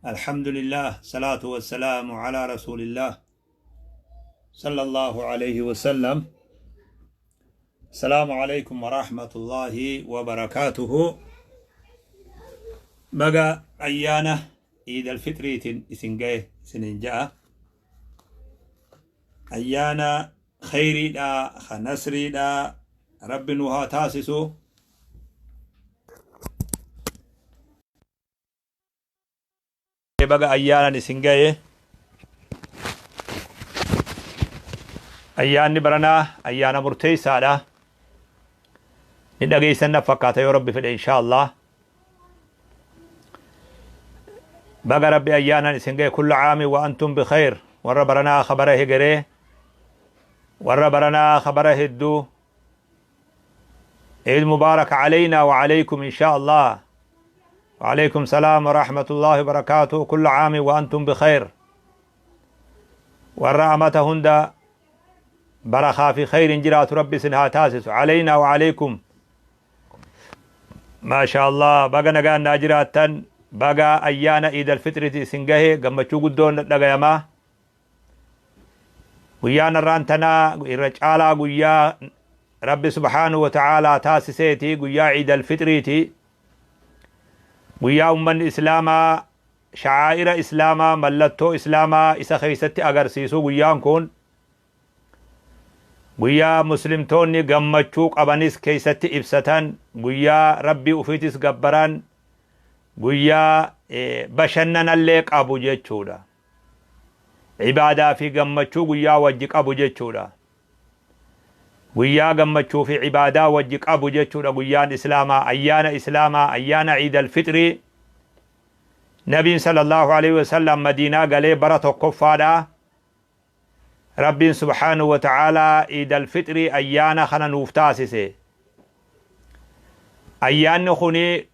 Alhamdulillah salaatu wassalaamu ala rasuulillah sallallahu alayhi wasallam. Assalaamu alaykum wa rahmatullahi wa barakaatuhu. Baga ayyaana Iid alfixriitiin isin gahe isinin ja'a. Ayyaana khayriidha, ka nasriidha, Rabbi nu haa taasisu. Baga ayyaanan isin gahe. Ayyaanni baranaa ayyaana murteessaadha. Ni dhageessan na fakkaata yoo Rabbi fedhe inshaa Allah. Baga Rabbi ayyaanan isin gahe kullu caami wa antum bikhayr. Warra baranaa khabara hegeree warra baranaa khabara hedduu عيد مبارك علينا وعليكم إن شاء الله. وعليكم سلام ورحمة الله وبركاته. كل عام وأنتم بخير. warra amata hunda barakaa fi khayrin jiraatu Rabbi isin haa taasisu. علينا وعليكم. ما شاء الله baga nagaan naa jiraattan. Baga ayyaana Iid alfitriti isin gahe. Gammachuu guddoon dhagayamaa. Guyyaan har'aan tanaa irra caalaa guyyaa Rabbi subhaanahu wa ta'aalaa taasiseeti, guyyaa Iid alfitriiti, guyyaa ummanni islaamaa sha'aa'ira islaamaa, mallattoo islaamaa isa keessatti agarsiisu. Guyyaan kun guyyaa muslimtoonni gammachuu qabanis keessatti ibsatan, guyyaa Rabbii ufiitis gabbaran, guyyaa bashannanallee qabu jechuudha. Ibaadaa fi gammachuu guyyaa wajji qabu jechuudha. Guyyaa gammachuu fi ibaadaa wajji qabu jechuudha guyyaan islaamaa, ayyaana islaamaa, ayyaana Iid alfixrii. Nabiin sallallahu alaihi wasallam Madiinaa galee bara tokkoffaadha. Rabbiin subhaanahu wa ta'aalaa Iid alfixrii ayyaana kana nuuf taasise. Ayyaanni kuni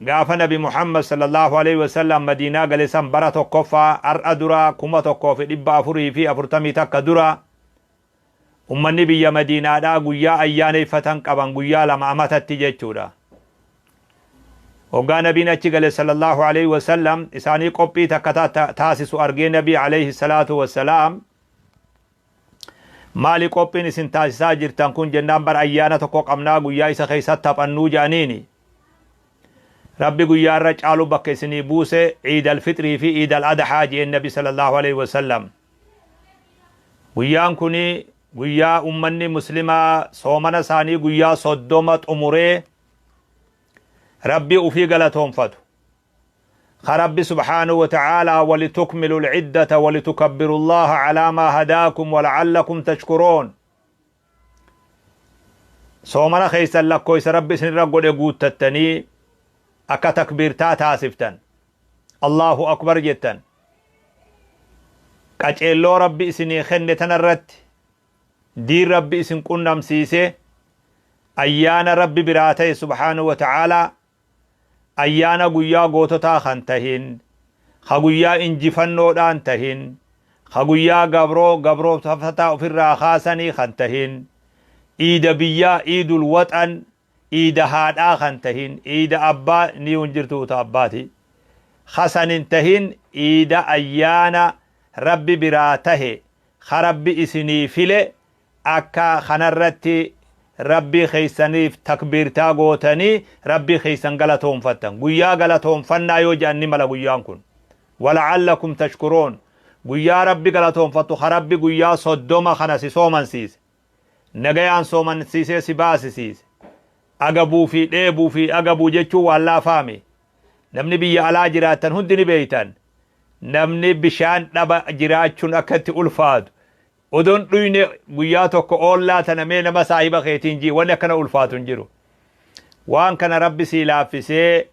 gaafa Nabi Muhammad sallallahu alaihi wasallam Madiinaa gale san bara tokkoffaa, har'a dura 1441 dura, ummanni biyya Madiinaadhaa guyyaa ayyaaneeffatan qaban, guyyaa 2 amatatti jechuudha. Hoggaa Nabiin achi gale sallallahu alaihi wasallam isaanii qophii takka taasisu argee, Nabii alayhi salaatu wassalaam, "Maali qophiin isin taasisaa jirtan kun?" jennaan, "Bar ayyaana tokko qabnaa, guyyaa isa keessatti taphannuu" jedhaniini. "Rabbi guyyaa irra caalu bakka isinii buuse, Iid alfixrii fi Iid al adhaa" jeen Nabi sallallahu alaihi wasallam. Guyyaan kuni guyyaa ummanni muslimaa soomana isaanii guyyaa 30 xumuree Rabbii ufii galatoonfatu. Ka Rabbi subhaanahu wa ta'aalaa "ولتكملوا العدة ولتكبروا الله على ما هداكم ولعلكم تشكرون". Soomana keessan lakkoofsa Rabbi isinirra godhe guuttattanii akka takbiirtaa taasiftan. Allahu akbar jettan. Qaceelloo Rabbi isinii kenne tanarratti, diin Rabbi isin qunnamsiise, ayyaana Rabbi biraa ta'e subhaanahu wa ta'aalaa, ayyaana guyyaa goototaa kan tahin, ka guyyaa injifannoodhaan tahin, ka guyyaa gabroo gabroofataa ofirraa kaasanii kan tahin, iida biyyaa, iidul waxan, iida haadhaa kan tahin, iida abbaa ni hin jirtu ta abbaati kasan hin tahin, iida ayyaana Rabbi biraa tahe ka Rabbi isinii file, akka kanarratti Rabbii keessaniif takbiirtaa gootanii Rabbii keessan galatoonfattan. Guyyaa galatoonfannaa yoo jedhan ni mala guyyaan kun. ولعلكم تشكرون. Guyyaa Rabbi galatoonfattu, ka Rabbi guyyaa 30 kana si soomansiise. Nagayaan soomansiisee si baasisiise. Agabuu fi dheebuu fi agabuu jechuun waan laafaami. Namni biyya alaa jiraattan hundi ni beeytan. Namni bishaan dhaba jiraachuun akka itti ulfaatu. Odoon dhuyne guyyaa tokko oollaa tana mee nama saahiba keetiin jii, wanni akkana ulfaatu hin jiru. Waan kana Rabbi sii laaffisee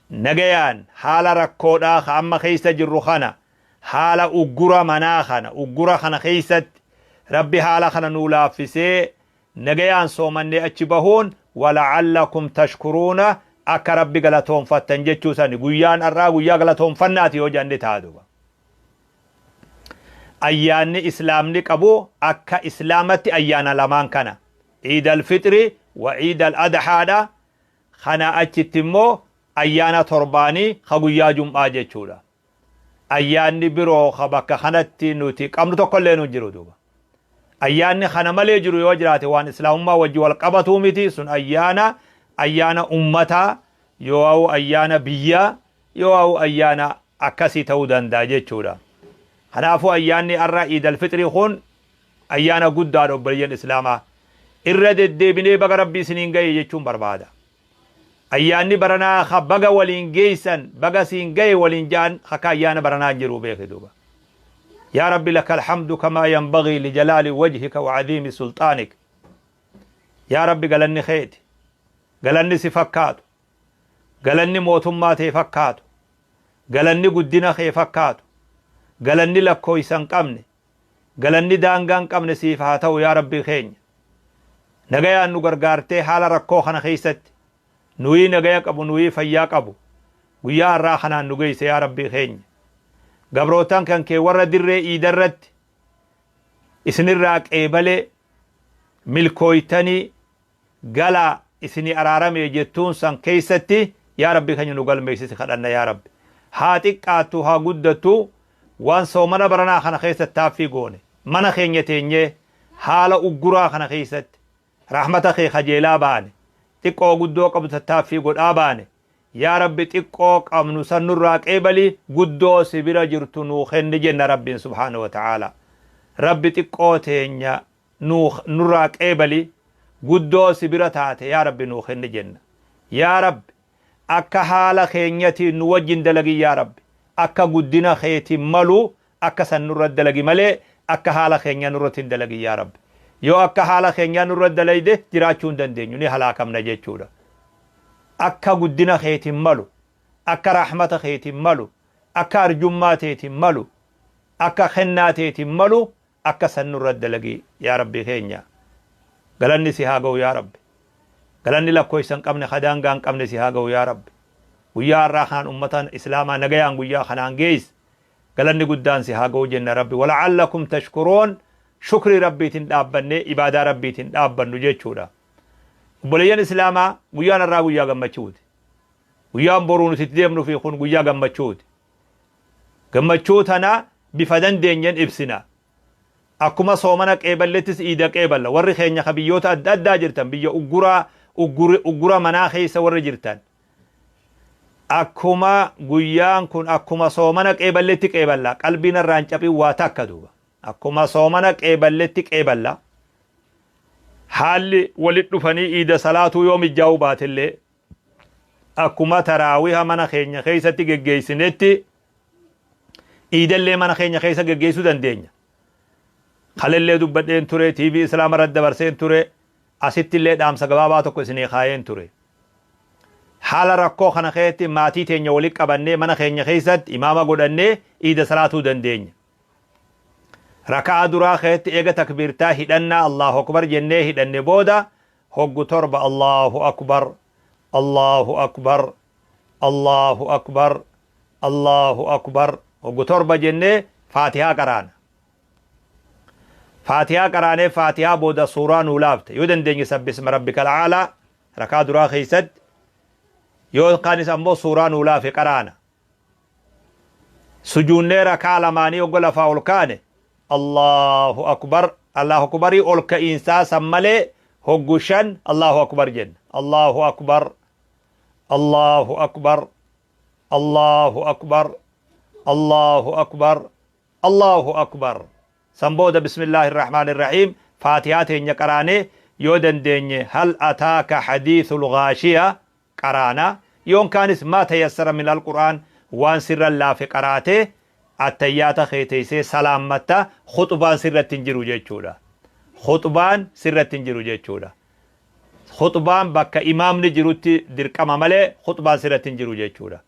nagayaan haala rakkoodhaa ka amma keessa jirru kana, haala uggura manaa kana, uggura kana keessatti Rabbi haala kana nuu laaffisee nagayaan soomannee achi bahuun ولعلكم تشكرون, akka Rabbi galatoonfattan jechuu sani. Guyyaan har'aa guyyaa galatoonfannaati yoo jenne taatuba. Ayyaanni islaamni qabu akka islaamatti ayyaana lamaan kana, Iid alfixri wa Iid al adhaadha. Kana achitti immoo Ayyaana torbaanii ka guyyaa jum'aa jechuudha. Ayyaanni biroo ka bakka kanatti nuti qabnu tokkollee nu jiru duuba. Ayyaanni kana malee jiru yoo jiraate waan islaamummaa wajji wal qabatuu miti sun ayyaana ayyaana ummataa yoo ayyaana biyyaa yoo ayyaana akkasii ta'uu danda'a jechuudha. Kanaafuu ayyaanni har'a Iidal Fixrii kun ayyaana guddaadha obboleeyyan Islaamaa. Irra deddeebinee baga Rabbi isiniin gahe jechuun barbaada. Ayyaanni baranaa ka baga waliin geessan baga siin gahe waliin ja'an akka ayyaana baranaa hin jiru beeki duuba. Yaa Rabbi laka alhamdu kamaa yanbagii lijalaali wajhika wa aziimi sulxaanik. Yaa Rabbi galanni keeti. Galanni si fakkaatu. Galanni mootummaa tee fakkaatu. Galanni guddina kee fakkaatu. Galanni lakkooysa hin qabne. Galanni daangaa hin qabne siif haa ta'u yaa Rabbii keenya. Nagayaan nu gargaartee haala rakkoo kana keessatti nuyii nagaya qabu nuyii fayyaa qabu guyyaa har'aa kanaan nu geesse yaa Rabbii keenya. Gabrootan kan kee warra dirree iida irratti isinirraa qeebalee milkooytanii galaa isinii araaramee jettuun san keessatti yaa Rabbi keenya nu galmeessi si kadhanna yaa Rabbi. Haa xiqqaattu haa guddattu waan soomana baranaa kana keessatti taaffii goone mana keenya teenyee haala ugguraa kana keessatti rahmata kee kajeelaa baane xiqqoo guddoo qabdu tattaaffii godhaa baane yaa Rabbi xiqqoo qabnu san nurraa qeebali guddoo si bira jirtu nuu kenni jenna Rabbiin subhaanahu wa ta'aala. Rabbi xiqqoo teenya nuu nurraa qeebali guddoo si bira taate yaa Rabbi nuu kenni jenna. Yaa Rabbi akka haala keenyatiin nu wajjin dalagi yaa Rabbi akka guddina keetiin malu akka san nurra dalagi malee akka haala keenyaa nurratti hin dalagin yaa Rabbi. Yoo akka haala keenyaa nurra dalayde jiraachuu hin dandeenyu ni halaakamna jechuudha. Akka guddina keetiin malu akka rahmata keetiin malu akka arjummaa teetiin malu akka kennaa teetiin malu akka san nurra dalagi yaa Rabbii keenya. Galanni si haa ga'u yaa Rabbi. Galanni lakkoofsa hin qabne ka daangaa hin qabne si haa ga'u yaa Rabbi. Guyyaa har'aa kanaan ummata Islaamaa nagayaan guyyaa kanaan geesse. Galanni guddaan si haa ga'u jenna Rabbi. Wala'allakum tashkuruun shukrii Rabbiitiin dhaabbannee ibaadaa Rabbiitiin dhaabbannu jechuudha. Obboleeyyan Islaamaa guyyaan har'aa guyyaa gammachuuti. Guyyaan boruu nuti itti deemnu fi kun guyyaa gammachuuti. Gammachuu tana bifa dandeenyeen ibsina. Akkuma soomana qeeballettis iida qeeballa. Warri keenya ka biyyoota adda addaa jirtan, biyya ugguraa, uggura manaa keessa warri jirtan. Akkuma guyyaan kun akkuma soomana qeeballetti qeeballa. Qalbiin irraa hin caphin waa takka duuba. Akkuma soomana qeeballetti qeeballa. Haalli walitti dhufanii iida salaatuu yoo mijjaa'uu baatellee akkuma taraawiha mana keenya keessatti geggeessinetti iidallee mana keenya keessa geggeessuu dandeenya. Kalellee dubbadheen ture, TV Islaama irratti dabarseen ture, asitti illee dhaamsa gabaabaa tokko isinii kaayeen ture. Haala rakkoo kana keessatti maatii teenya walitti qabannee mana keenya keessatti imaama godhannee iida salaatuu dandeenya. Raka'aa duraa keessatti eega takbiirtaa hidhannaa Allahu Akbar jennee hidhanne booda hoggu torba Allahu Akbar Allahu Akbar Allahu Akbar Allahu Akbar hoggu torba jennee Faatihaa qaraana. Faatihaa qaraanee Faatihaa booda suuraa nuu laafte yoo dandeenye sabbisma rabbikal aalaa rakaa duraa keessatti yoo kaanis ammoo suuraa nuu laafe qaraana. Sujuunnee rakaa lamaanii hogga lafaa ol kaane Allahu Akbar Allahu Akbarii ol ka'iinsaa san malee hoggu shan Allahu Akbar jenna. Allahu Akbar Allahu Akbar Allahu Akbar Allahu Akbar Allahu Akbar San booda Bismillaahi Irrahmaani Irrahiim Faatihaa teenya qaraanee yoo dandeenye hal ataaka hadiisul ghaashiya qaraana yoon kaanis maa tayassara min alqur'aan waan sirra laafe qaraatee attayyaata kee teessee salaammatta khuxbaan sirratti hin jiru jechuudha. Khuxbaan sirratti hin jiru jechuudha. Khuxbaan bakka imaamni jirutti dirqama malee khuxbaan sirratti hin jiru jechuudha.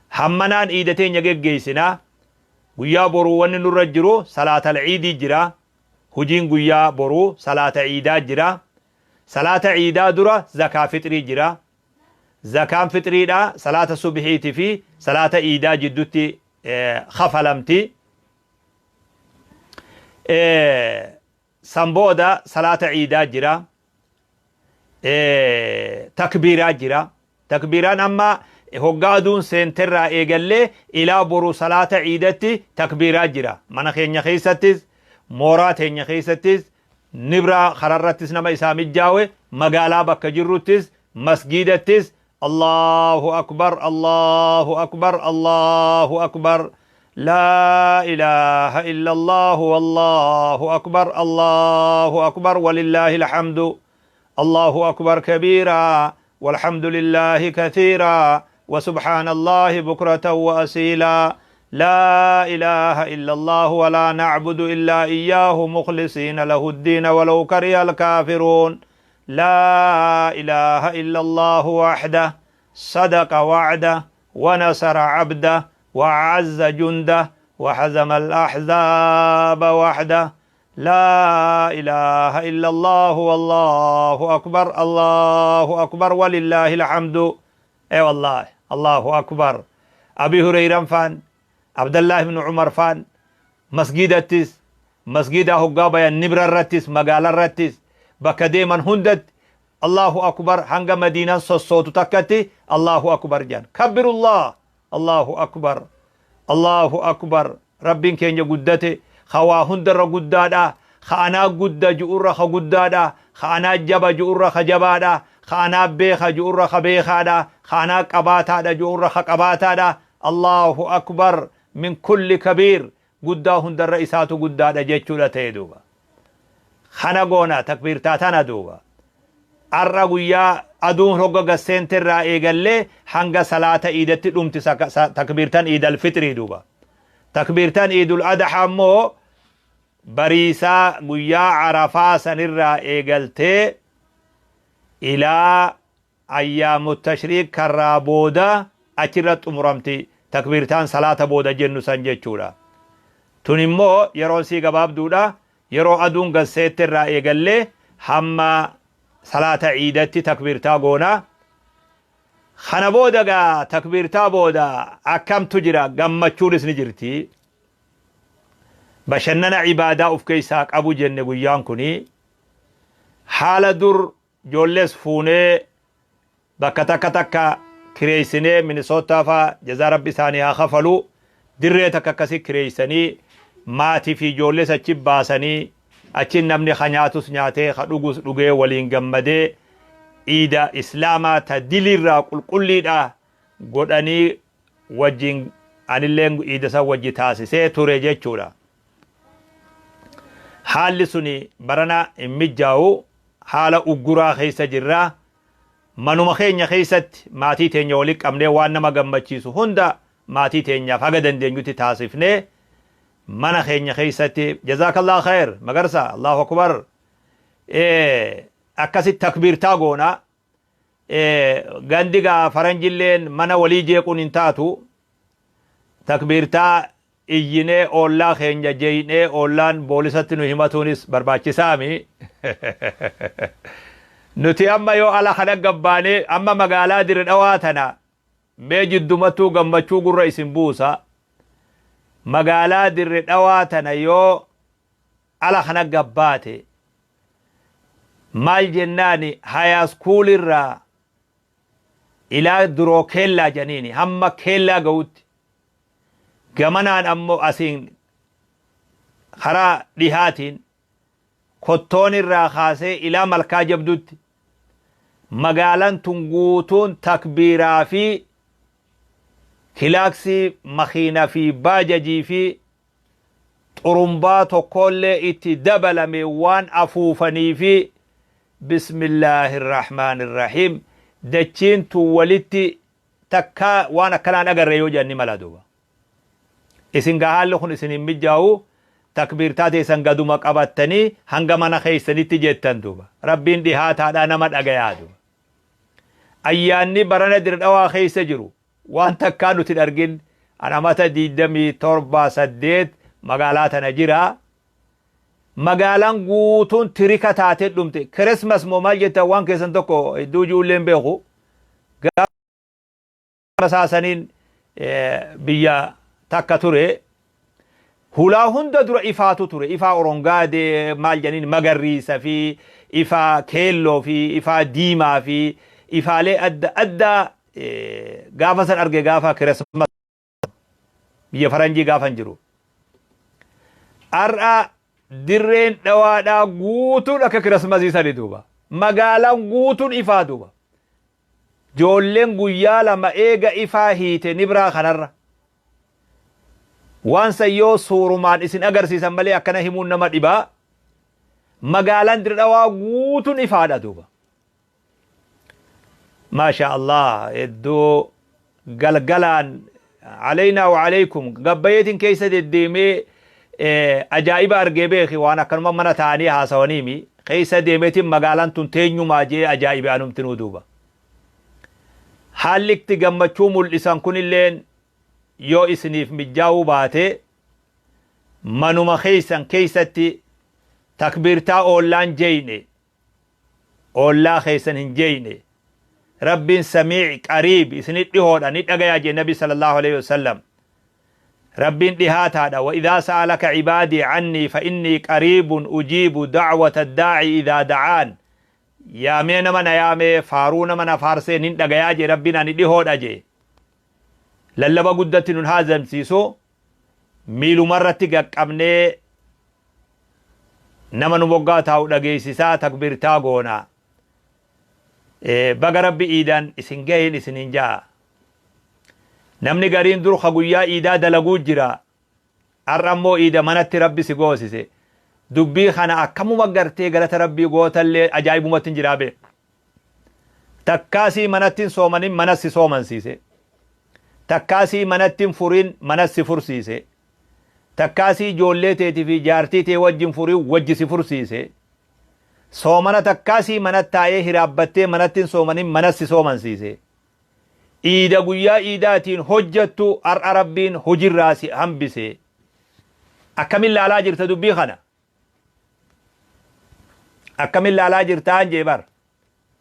Hammanaan iida teenya geggeessinaa guyyaa boruu wanni nurra jiru salaatal iidii jira. Hujiin guyyaa boruu salaata iidaa jira. Salaata iidaa dura zakaa fixrii jira. Zakaan fixriidha salaata subhiiti fi salaata iidaa jiddutti kafalamti. San booda salaata iidaa jira. Takbiiraa jira. Takbiiraan amma Hoggaa aduun seenterraa eegallee ilaa boru salaata ciidatti takbiiraa jira. Mana keenya keessattis, mooraa teenya keessattis, nibraa kararrattis nama isaa mijjaawe, magaalaa bakka jirruttis, masgiidattis Allahu akbar, Allahu akbar, Allahu akbar. Laa ilaaha illallahu wallahu akbar, Allahu akbar walillaahi alhamdu. Allahu akbar kabiiraa walhamdu lillaahi kathiiraa wa subhaanallaahi bukratan wa asiilaa. Laa ilaaha illallahu walaa na'budu illaa iyyaahu mukhlisiina lahu ddiina walaw kariha alkaafiruun. Laa ilaaha illallahu wahdah sadaqa wa'dah wa nasara 'abdah wa a'azza jundah wa hazama al-ahzaaba wahdah. Laa ilaaha illallahu wallahu akbar Allahu akbar walillahil hamdu. Ee wallaahi Allahu akbar. Abi Hureyran faan, Abdallah ibn Umar faan masgiidattis, masgiidaa hoggaa bayan nibra irrattis, magaala irrattis, bakka deeman hundatti Allahu akbar hanga Madiinan sossootu takkatti Allahu akbar jedhan. Kabbirullah Allahu akbar Allahu akbar Rabbiin keenya guddate ka waa hundarra guddaadha ka anaa gudda ju'urra ka guddaadha ka anaa jaba ju'urra ka jabaadha ka anaa beeka ju'urra ka beekaadha ka anaa qabaataadha ju'urra ka qabaataadha Allahu akbar min kulli kabiir guddaa hundarra isaatu guddaadha jechuudha ta'e duuba. Kana goona takbiirtaa tana duuba. Ar'a guyyaa aduun hogga gad seente irraa eegallee hanga salaata iidatti dhumti takbiirtan iidal fixrii duuba. Takbiirtan iidul adaha ammoo bariisaa guyyaa arafaa sanirraa eegaltee ilaa Ayyaamu tashriiq karraa booda achirra xumuramti takbiirtaan salaata booda jennu san jechuudha. Tun immoo yeroon sii gabaabduudha. Yeroo aduun gad seette irraa eegallee hamma salaata iidatti takbiirtaa goona. Kana booda gaa takbiirtaa booda akkamtu jira gammachuunis ni jirti. Bashannana ibaadaa of keessaa qabu jenne guyyaan kuni. Haala dur Ijoollees fuunee bakka takka takka kireessinee Minnesota faa jazaa rabbi isaanii haa kafalu dirree takka akkasi kireessanii maatii fi ijoollees achi baasanii achi namni ka nyaatus nyaatee ka dhugus dhugee waliin gammadee iida islaamaa ta diliirraa qulqulliidha godhanii wajjin anilleen iida san wajji taasisee ture jechuudha. Haalli suni barana hin mijjaawu haala ugguraa keessa jirra. Manuma keenya keessatti maatii teenya walitti qabnee waan nama gammachiisu hunda maatii teenyaaf haga dandeenyutti taasifnee mana keenya keessatti jazaakallah khair magarsa Allahu akbar akkasitti takbiirtaa goona. Gandi gaa faranjilleen mana walii jeequun hin taatu takbiirtaa iyyinee oollaa keenya jeeynee oollaan boolisatti nu himatuunis barbaachisaami. Nuti amma yoo ala kana gabbaanee amma magaalaa Dirre Dhawaa tana mee jiddumattuu gammachuu gurra isin buusa. Magaalaa Dirre Dhawaa tana yoo ala kana gabbaate maal jennaani hayaaskuulirraa ilaa duroo keellaa janiini hamma keellaa ga'utti Gamanaan ammoo asiin karaa dhihaatiin Kottoon irraa kaasee ilaa Malkaa Jabduutti magaalaan tun guutuun takbiiraa fi kilaaksii makiina fi baajajii fi xurumbaa tokkoollee itti dabalame waan afuufanii fi bismillaahirrahmaanirrahiim dachiin tun walitti takkaa waan akkanaa hin agarre yoo jedhan ni mala duuba. Isin gaa haalli kun isin hin mijjaawu takbiirtaa teessan gaduma qabattanii hanga mana keessanitti jettan duuba. Rabbiin dhihaataadhaa nama dhagayaa duuba. Ayyaanni barana Dirdhawaa keessa jiru waan takkaa nuti hin argin an amata 27 8 magaalaa tana jira. Magaalaan guutuun tirika taatee dhumte. Christmas moo maal jettan waan keessan tokko hedduu ijoollee hin beeku. Gaafa saasaniin biyya takka ture. Hulaa hunda dura ifaatu ture. Ifaa orongaadee maal jedhaniin magarriisa fi ifaa keelloo fi ifaa diimaa fi ifaalee adda addaa. Gaafa san arge gaafa kirismas biyya faranjii gaafan jiru. Har'a dirreen dhawaadhaa guutuun akka kirismasii sani duuba. Magaalaan guutuun ifaa duuba. Joolleen guyyaa 2 eega ifaa hiite nibraa kanarra. Waan san yoo suurumaan isin agarsiisan malee akkana himuun nama dhibaa. Magaalaan Dirre Dhawaa guutuun ifaadha duuba. Maasha Allah hedduu galgalaan aleynaa wa aleykum gabbayeetiin keessa deddeemee ajaa'iba argee beeki waan akkanuma mana taa'anii haasawaniimi keessa deemeetiin magaalaan tun teenyumaa jee ajaa'ibe anumtinuu duuba. Haalli itti gammachuu mul'isan kunilleen yoo isiniif mijjaawuu baate manuma keessan keessatti takbiirtaa oollaan jeeyne oollaa keessan hin jeeyne Rabbiin samiic qariib isinit dhihoodha ni dhagaya jee nabi sallallahu aleyhi wasallam Rabbiin dhihaataadha wa idhaa sa'alaka cibaadii cannii fa innii qariibun ujiibu da'wata daa'i idhaa da'aan yaamina nama na yaamee faaruu nama na faarsee nin dhagayaa jee Rabbiin ani dhihoodha jee lallaba guddatti nun haazamsiisu miilumarratti gaqqabnee nama nu moggaa taa'u dhageessisaa takbiirtaa goona. Baga Rabbi iidaan isin gaheen isiniin ja'a. Namni gariin dur ka guyyaa iidaa dalaguu jira. Har'a immoo iida manatti Rabbi si goosise. Dubbii kana akkamuma gartee galata Rabbii gootallee ajaa'ibumatti hin jiraa beek. Takkaa sii manatti hin soomanin manas si soomansiise. Takkaa sii manatti hin furin manas si fursiise. Takkaa sii ijoollee teetii fi jaartii tee wajjin furin wajji si fursiise. Soomana takkaa sii manatti taa'ee hiraabbattee manatti hin soomanin manas si soomansiise. Iida guyyaa iidaatiin hojjattu har'a Rabbiin hojirraa si hambise. Akkamin laalaa jirta dubbii kana? Akkamin laalaa jirtaan jee bar.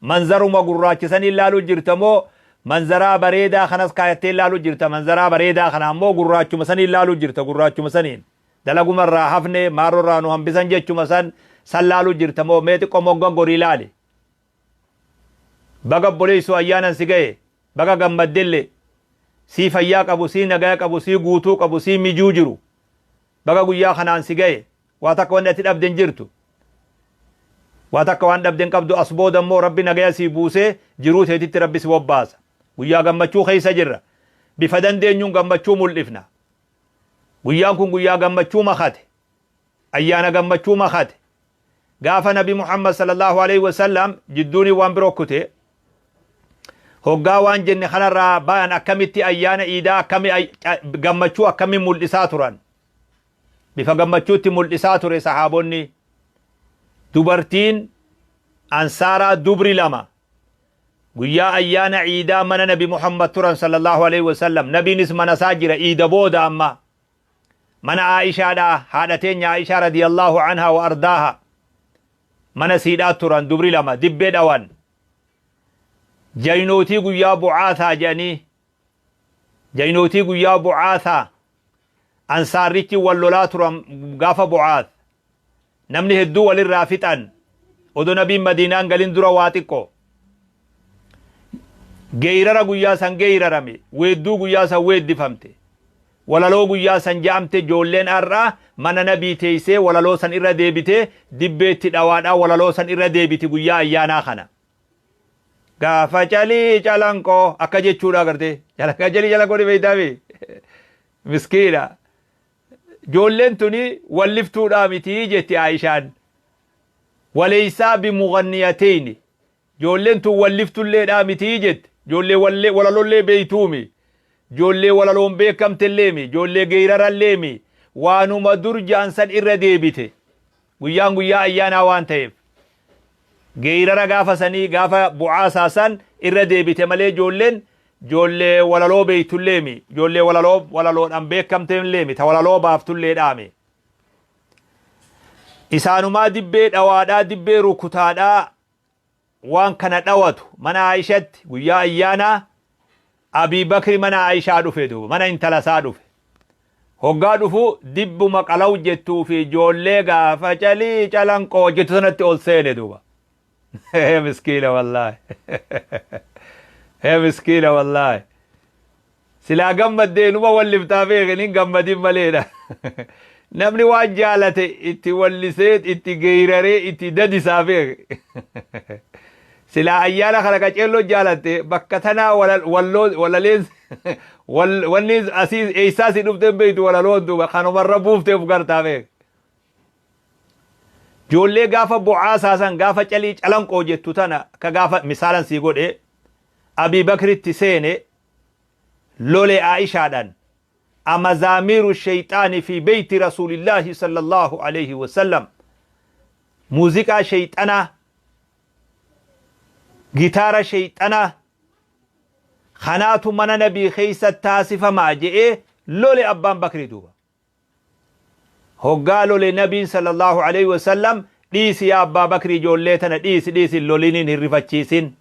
Manzaruma gurraachisanii laaluu jirta moo manzaraa bareedaa kanas kaayattee laaluu jirta manzaraa bareedaa kana ammoo gurraachuma saniin laaluu jirta gurraachuma saniin dalaguma irraa hafne maarro irraa nu hambisan jechuma san san laaluu jirta moo mee xiqqoo mogga gorii laali. Baga obboleessoo ayyaanan si gahe baga gammaddelle sii fayyaa qabu sii nagaya qabu sii guutuu qabu sii mijuu jiru Baga guyyaa kanaan si gahe. Waa takka wanni ati dhabde hin jirtu. Waa takka waan dhabde hin qabdu. As booda immoo Rabbi nagaya sii buusee jiruu teetitti Rabbi si bobbaasa. Guyyaa gammachuu keessa jirra. Bifa dandeenyuun gammachuu mul'ifna. Guyyaan kun guyyaa gammachuu makate. Ayyaana gammachuu makate. Gaafa Nabi Muhammad sallallahu alaihi wasallam jidduuni waan biroo kute. Hoggaa waan jenne kanarraa bayan akkamitti ayyaana iidaa akkami gammachuu akkami mul'isaa turan. Bifa gammachuutti mul'isaa ture sahaabonni. Dubartiin ansaaraa dubri lama guyyaa ayyaana iidaa mana Nabi Muhammad turan sallallahu alaihi wasallam. Nabiinis mana isaa jira iida booda amma. Mana Aishaadha haadha teenya Aishaa radiyallahu anha wa ardaaha. Mana siidhaa turan dubri lama dibbee dhawan. Jaynootii guyyaa bu'aasaa jedhanii jaynootii guyyaa bu'aasaa ansaarrichi wal lolaa turan gaafa bu'aas namni hedduu walirraa fixan odoo nabiin madiinaan galin dura waa xiqqoo geeyrara guyyaa san geeyrarame weedduu guyyaa san weeddifamte Walaloo guyyaa san ja'amte joolleen ar'a mana nabii teeysee walaloo san irra deebitee dibbeetti dhawaadhaa walaloo san irra deebiti guyyaa ayyaanaa kana. Gaafa calii calanqoo akka jechuudha agartee. Calii calanqoo ni beeytaami. Miskiina. Joolleen tuni walliftuudhaa miti jetti Aayishaan. Waleeysaa bimughanniyateyni. Joolleen tun walliftulleedhaa mitii jette. Joollee wallee walalollee beeytuumi. Joollee walaloon beekamtelleemi. Joollee geeyraralleemi. Waanuma dur ja'an san irra deebite. Guyyaan guyyaa ayyaanaa waan ta'eef. Geeyrara gaafa sanii gaafa bu'aasaa san irra deebite malee joolleen joollee walaloo beeytulleemi. Joollee walaloo walaloodhaan beekamtelleemi. Ta walaloo baaftulleedhaami. Isaanumaa dibbee dhawaadhaa dibbee rukutaadhaa waan kana dhawatu mana Aayishatti guyyaa ayyaanaa Abii Bakri mana Aayishaa dhufe duuba mana intala isaa dhufe. Hoggaa dhufu dibbuma qalaw jettuu fi ijoollee gaafa calii calanqoo jettu sanatti ol seene duuba. Miskiina wallaahi. Ee miskiina wallaahi. Silaa gammaddee numa walliftaa beekin hin gammadin maleedha. Namni waan jaalate itti wallisee itti geeyraree itti dadisaa beek. Silaa ayyaana kana qaceelloo jaalatte bakka tanaa walloo walaleen wanni asii eessaa si dhufteen beektu walaloon duuba kanumarra buuftee of gartaa beek. Ijoollee gaafa bu'aasaa san gaafa calii calanqoo jettu tana akka gaafa misaalan sii godhe Abii Bakritti seene lole Aishaadhaan amazaamiiru sheyxaani fi beeyti rasuulillaahi sallallahu alaihi wasallam muuziqaa sheyxanaa gitaara sheyxanaa kanaatu mana nabii keessa taasifamaa je'ee lole abbaan bakrii duuba Hoggaa lole Nabiin sallallaahu aleyhi wa sallam, Dhiisi yaa Abbaa Bakrii ijoollee tana dhiisi dhiisi hin loliniin hin rifachiisin.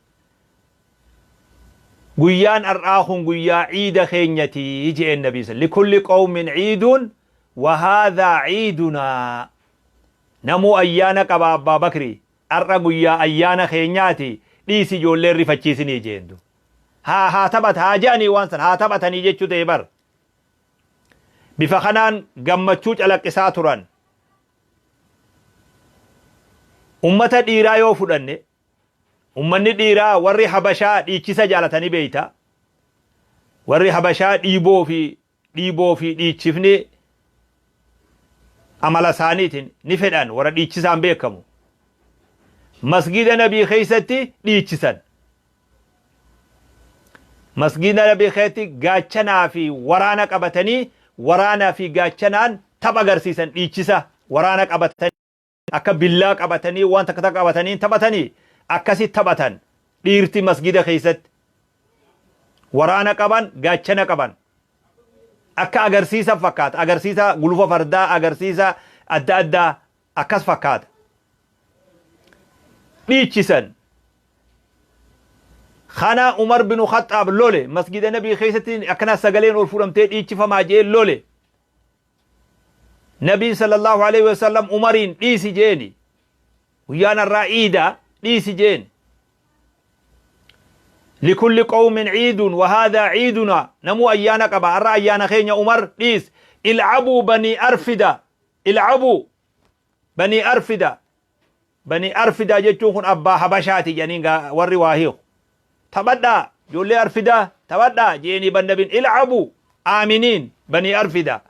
Guyyaan ar'aa kun guyyaa ciida keenyati je'een Nabiin sall. Likulli qawmin ciiduun wa haadhaa ciidunaa. Namuu ayyaana qaba Abbaa Bakrii. Ar'a guyyaa ayyaana keenyaati dhiisi ijoollee hin rifachiisinii je'een duuba. Haa haa taphata haa je'anii waan san haa taphatanii jechuu ta'e bar. Bifa kanaan gammachuu calaqqisaa turan. Ummata dhiiraa yoo fudhanne, ummanni dhiiraa warri Habashaa dhiichisa jaalatanii beeyta. Warri Habashaa dhiiboo fi dhiiboo fi dhiichifni amala isaaniitiin ni fedhan warra dhiichisaan beekamu. Masgiida Nabii keessatti dhiichisan. Masgiida Nabii keessatti gaachanaa fi waraana qabatanii waraanaa fi gaachanaan tapha agarsiisan dhiichisa waraana qabatanii akka billaa qabatanii waan takka takka qabatanii taphatanii akkasi taphatan dhiirti masgiida keessatti waraana qaban gaachana qaban akka agarsiisa fakkaata agarsiisa gulufa fardaa agarsiisa adda addaa akkas fakkaata dhiichisan Kana Umar binu Khaxxaab lole masgida Nabii keessatti akkana sagaleen ol fuudhamtee dhiichifamaa jee lole. Nabiin sallallahu alaihi wasallam Umariin dhiisi jeeni. Guyyaan har'aa iida dhiisi jeen. Likulli qawmin ciidun wa haadhaa ciiduna namuu ayyaana qaba har'a ayyaana keenya Umar dhiis. Ilcabuu banii arfida ilcabuu banii arfida Bani Arfidaa jechuun kun abbaa Habashaati jedhaniin gaa warri waa hiiku. Taphadhaa ijoollee Arfidaa taphadhaa je'eenii ban nabin il'abu aaminiin Bani Arfidaa.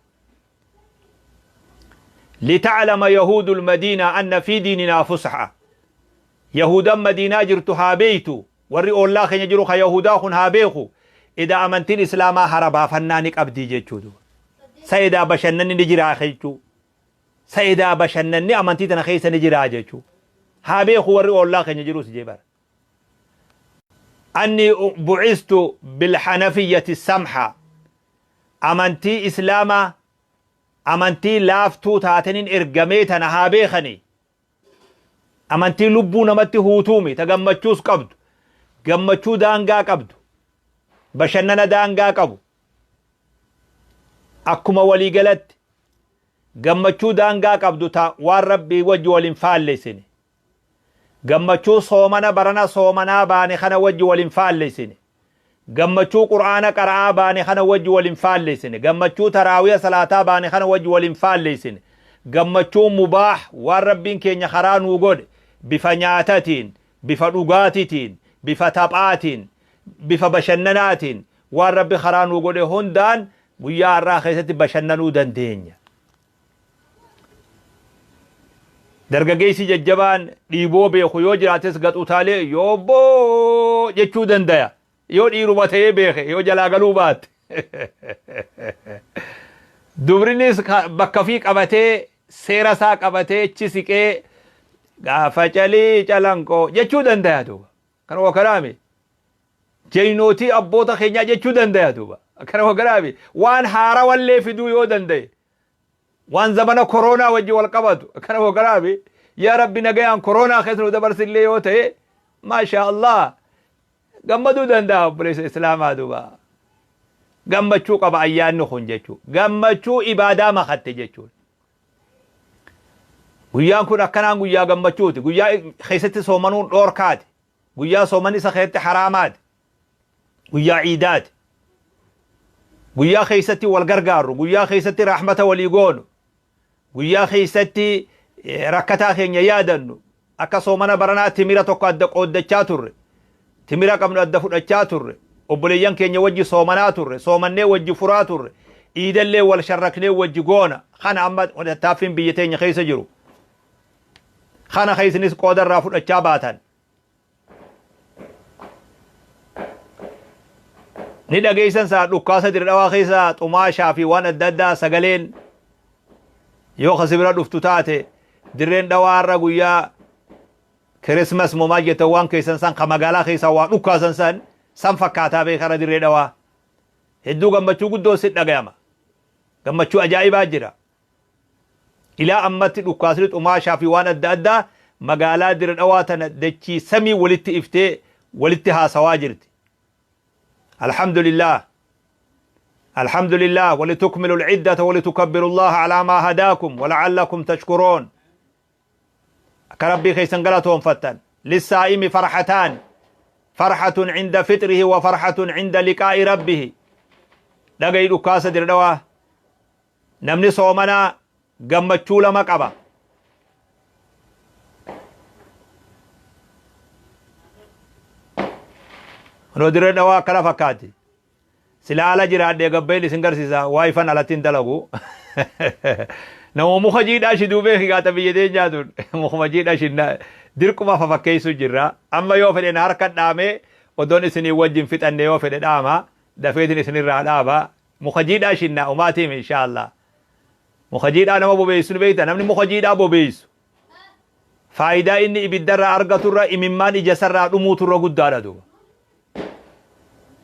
Lita'lama yahuudul madiinaa anna fi diininaa fusha. Yahuudan madiinaa jirtu haa beeytu warri oollaa keenya jiru ka yahuudaa kun haa beeku ida amantiin islaamaa hara baafannaa ni qabdii jechuu duuba. Sa edaa bashannanni ni jiraa jechuu. Sa edaa bashannanni amantii tana keessa ni jiraa jechuu. Haa beeku warri oollaa keenya jirus jee bara. Anni bu'istu bilhanafiyyati samha. Amantii islaamaa amantii laaftuu taateniin ergamee tana haa beekanii. Amantii lubbuu namatti huutuumi ta gammachuus qabdu. Gammachuu daangaa qabdu. Bashannana daangaa qabu. Akkuma waliigalatti gammachuu daangaa qabdu ta waan Rabbii wajji wal hin faallessine. Gammachuu soomana barana soomanaa baane kana wajji wal hin faallessine. Gammachuu Qur'aana qara'aa baane kana wajji wal hin faallessine. Gammachuu taraawiya salaataa baane kana wajji wal hin faallessine. Gammachuu mubaah waan Rabbiin keenya karaa nuu godhe bifa nyaatatiin, bifa dhugaatitiin, bifa taphaatiin, bifa bashannanaatiin waan Rabbi karaa nuu godhe hundaan guyyaa har'aa keessatti bashannanuu dandeenya. Dargageessi jajjabaan dhiiboo beeku yoo jiraates gad utaalee yoobboo jechuu dandaya. Yoo dhiiruma ta'ee beeke yoo jalaa galuu baatte. Dubrinis bakka ofii qabatee seera isaa qabatee achi siqee gaafa calii calanqoo jechuu dandaya duuba. Kana wakaraami. Jeynootii abboota keenyaa jechuu dandaya duuba. Kana wakaraami. Waan haarawallee fiduu yoo danda'e. Waan zamana koroonaa wajji wal qabatu. Kana wakaraami. Yaa Rabbi nagayaan koroonaa keessa nu dabarsillee yoo ta'e maashaa Allah gammaduu danda'a obboleessa Islaamaa duuba. Gammachuu qaba ayyaanni kun jechuu. Gammachuu ibaadaa makatte jechuudha. Guyyaan kun akkanaan guyyaa gammachuuti. Guyyaa keessatti soomanuun dhoorkaati. Guyyaa soomanni isa keessatti haraamaati. Guyyaa iidaati. Guyyaa keessatti wal gargaarru, guyyaa keessatti rahmata walii goonu, guyyaa keessatti rakkataa keenya yaadannu, akka soomana baranaa timira tokko adda qooddachaa turre, timira qabnu adda fudhachaa turre, obboleeyyan keenya wajji soomanaa turre, soomannee wajji furaa turre, iidallee wal sharraknee wajji goona. Kana amma tattaaffiin biyya teenya keessa jiru. Kana keessinis qooda irraa fudhachaa baatan. Ni dhageessan saa dhukkaasa Dirdhawaa keessa xumaashaa fi waan adda addaa sagaleen yoo kasi bira dhuftu taate. Dirreen Dhawaa irra guyyaa Kirismas moo maal jettan, waan keessan san ka magaalaa keessaa waa dhukkaasan san san fakkaataa beekara. Dirree Dhawaa hedduu gammachuu guddoo si dhagayama, gammachuu ajaa'ibaa jira. Ilaa ammatti dhukkaasni xumaashaa fi waan adda addaa magaalaa Dirre Dhawaa tana dachii samii walitti iftee walitti haasawaa jirti. Alhamdulillah. Alhamdulillah, walitukmilu al-iddata walitukabbiru Allaha alaa maa hadaakum wala'allakum tashkuruun. Akka Rabbii keessan galatoonfattan. Lissaa'imi farhataan. Farhatun cinda fixrihi wa farhatun cinda liqaa'i rabbihi. Dhagayi dhukkaasa Dirre Dhawaa. Namni soomanaa gammachuu lama qaba. Kunoo Dirree Dhawaa akkana fakkaatti. Sila ala jiraadhee gabbayeen isin garsiisa, waayifan alatti hin dalagu. Nama muka jiidhaa shiduu beeki gaata biyya teenyaa tun. Mukuma jiidhaa shinna dirquma fafakkeessuu jirra. Amma yoo fedhe na harka dhaamee odoon isinii wajjin fixanne yoo fedhe dhaama. Dafeetin isinirraa dhaaba. Muka jiidhaa shinna umaatiimi inshaallah. Muka jiidhaa nama bobeessu ni beekta. Namni muka jiidhaa bobeessu faayidaa inni ibiddarraa argaturra imimmaan ija isarraa dhumuuturra guddaadha duuba.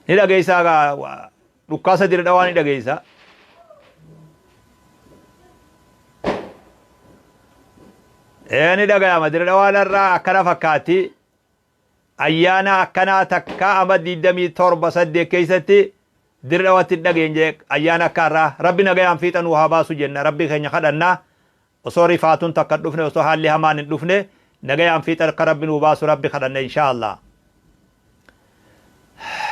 Ni dhageessaa gaa dhukkaasa Dire Dhawaa ni dhageessa. Ee, ni dhagayama. Dire Dhawaan irraa akkana fakkaatti. Ayyaana akkanaa takkaa ama 27 8 keessatti Dirre Dhawaatti hin dhageenye ayyaana akka har'aa. Rabbi nagayaan fiixa nuu haa baasu jenna, Rabbi keenya kadhanna. Osoo rifaatuun takka hin dhufne, osoo haalli hamaan hin dhufne, nagayaan fiixa akka Rabbi nuu baasu Rabbi kadhanna inshaa Allah.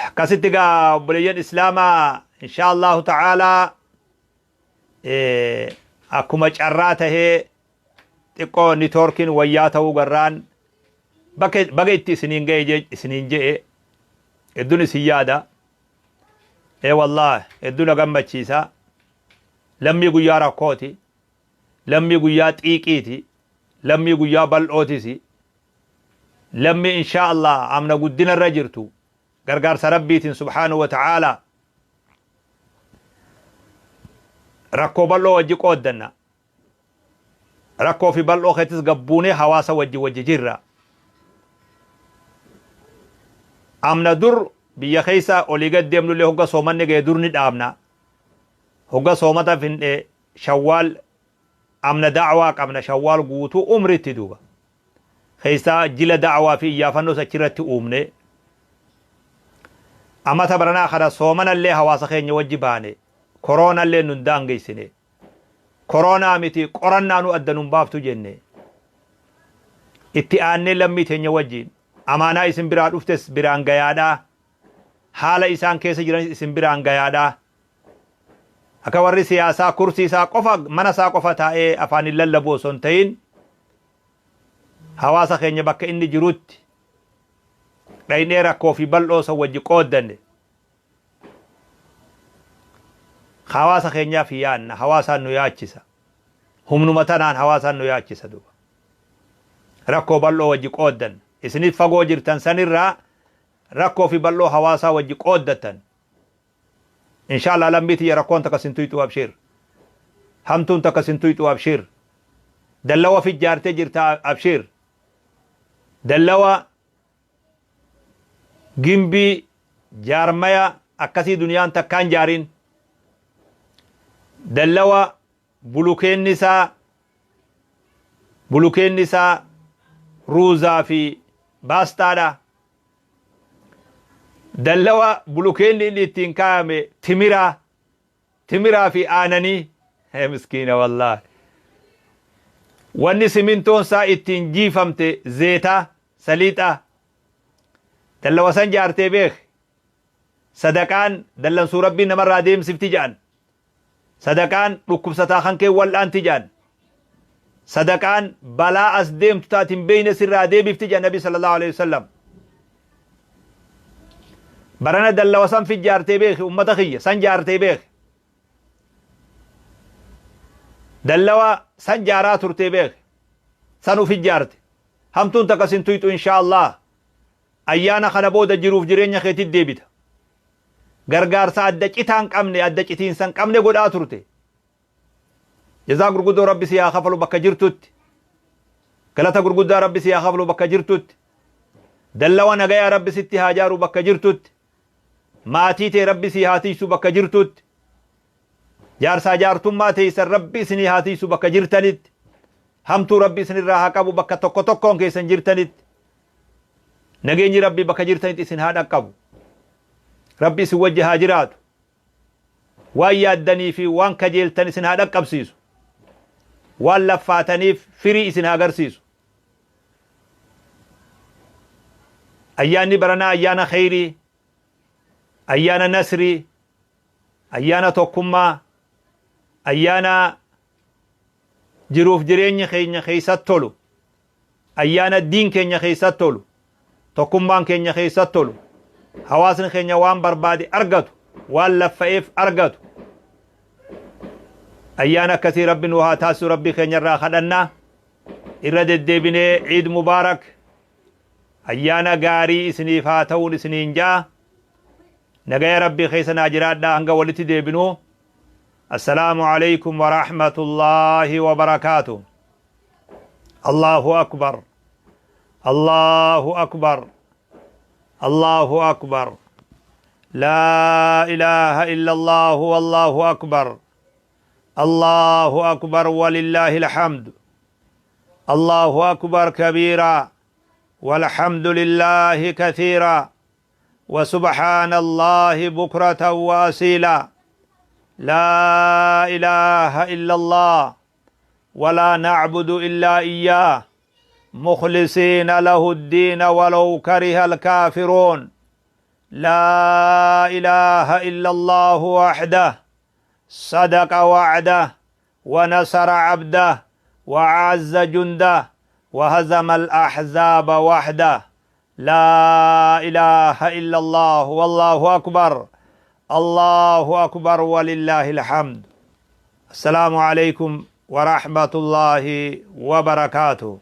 Akkasitti gaa obboleeyyan Islaamaa, inshaa Allahu ta'aalaa, akkuma carraa tahee xiqqoo nitoorkiin wayyaa ta'uu garraan baga itti isiniin ga'e isiniin je'e. Hedduun isin yaada. Ee wallaah, hedduu na gammachiisa. Lammii guyyaa rakkooti, lammii guyyaa xiiqiiti, lammii guyyaa bal'ootisi, lammii inshaa Allah amna guddina irra jirtu gargaarsa Rabbiitiin subhaanahu wa ta'aalaa. Rakkoo bal'oo wajji qooddanna. Rakkoo fi bal'oo keettis gabbuunee hawaasa wajji wajji jirra. Amna dur biyya keessa olii gad deemnullee hogga soomanni ga'e dur ni dhaabna. Hogga soomata finne Shawwaal amna da'waa qabna, Shawwaal guutuu umritti duuba. Keessaa jila da'waa fi iyyaafannoos achirratti uumne. Amata baranaa kana soomanallee hawaasa keenya wajji baane. Koroonallee nun daangeessine. Koroonaa miti, qorannaanuu adda nun baaftu jenne. Itti aannee lammii teenya wajjiin amaanaa isin biraa dhuftes biraan gayaadhaa. Haala isaan keessa jiranis isin biraan gayaadhaa. Akka warri siyaasaa kursii isaa qofa, mana isaa qofa taa'ee afaaniin lallabu osoo hin ta'in, hawaasa keenya bakka inni jirutti dhaynee rakkoo fi bal'oo san wajji qooddanne. Hawaasa keenyaaf yaanna, hawaasaan nu yaachisa. Humnuma tanaan hawaasaan nu yaachisa duuba. Rakkoo bal'oo wajji qooddanna. Isinif fagoo jirtan sanirraa rakkoo fi bal'oo hawaasaa wajji qooddattan. Inshallah lammii tiyya, rakkoon takka sin tuyxuu, abshiir. Hamtuun takka sin tuyxuu, abshiir. Dallawa fijjaartee jirta, abshiir. Dallawa gimbii jaarmaya akkasii duniyaan takkaan jaarin. Dallawa bulukeenni isaa ruuzaa fi baastaadha. Dallawa bulukeenni inni ittiin kaayame timiraa fi aananii. Miskiina wallaahi. Wanni simintoon isaa ittiin jiifamte zeetaa saliixaa. Dallawa san jaartee beek. Sadaqaan dallansuu Rabbiin namarraa deemsifti jedhan. Sadaqaan dhukkubsataa kan kee wal'aanti jedhan. Sadaqaan balaa as deemtu taati hin beeyne sirraa deebifti jedhan Nabi sallallahu alaihi wasallam. Barana dallawa san fi jaartee beeki ummata kiyya san jaartee beeki. Dallawa san jaaraa turtee beeki. San ufi jaarte. Hamtuun takka sin tuyxu inshaa Allah. Ayyaana kana booda jiruuf jireenya keetit deebita. Gargaarsa adda citaa hin qabne, adda citiinsa hin qabne godhaa turte. Jazaa gurguddoo Rabbi si haa kafalu bakka jirtutti. Galata gurguddaa Rabbi si haa kafalu bakka jirtutti. Dallawa nagayaa Rabbi sitti haa jaaru bakka jirtutti. Maatii tee Rabbi sii haa tiysu bakka jirtutti. Jaarsaa jaartummaa teessan Rabbi isinii haa tiysu bakka jirtanitti. Hamtuu Rabbi isinirraa haa qabu bakka tokko tokkoon keessan jirtanitti. Nageenyi Rabbii bakka jirtanitti isin haa dhaqqabu. Rabbi isin wajji haa jiraatu. Waan yaaddanii fi waan kajeeltan isin haa dhaqqabsiisu. Waan laffaataniif firii isin haa agarsiisu. Ayyaanni baranaa ayyaana kheyrii, ayyaana nasrii, ayyaana tokkummaa, ayyaana jiruuf jireenyi keenya keessatti tolu, ayyaana diin keenya keessatti tolu, tokkummaan keenya keessatti tolu, hawaasni keenya waan barbaade argatu, waan laffa'eef argatu. Ayyaana akkasii Rabbi nu haa taasisu Rabbii keenya irraa kadhannaa. Irra deddeebinee Iid Mubaarak ayyaana gaarii isiniif haa ta'uun isiniin ja'a. Nagaya Rabbii keessa naa jiraadhaa hanga walitti deebinuu. Assalaamu alaikum wa rahmatullaahi wa barakaatuh. Allahu akbar. Allahu akbar. Allahu akbar. Laa ilaaha illallahu wallahu akbar. Allahu akbar walillaahi alhamdu. Allahu akbar kabiiraa. والحمد لله كثيرا وسبحان الله بكرة وأصيلا لا إله إلا الله ولا نعبد إلا إياه مخلصين له الدين ولو كره الكافرون لا إله إلا الله وحده صدق وعده ونصر عبده وعز جنده وهزم الأحزاب وحده لا إله إلا الله والله أكبر الله أكبر ولله الحمد السلام عليكم ورحمة الله وبركاته.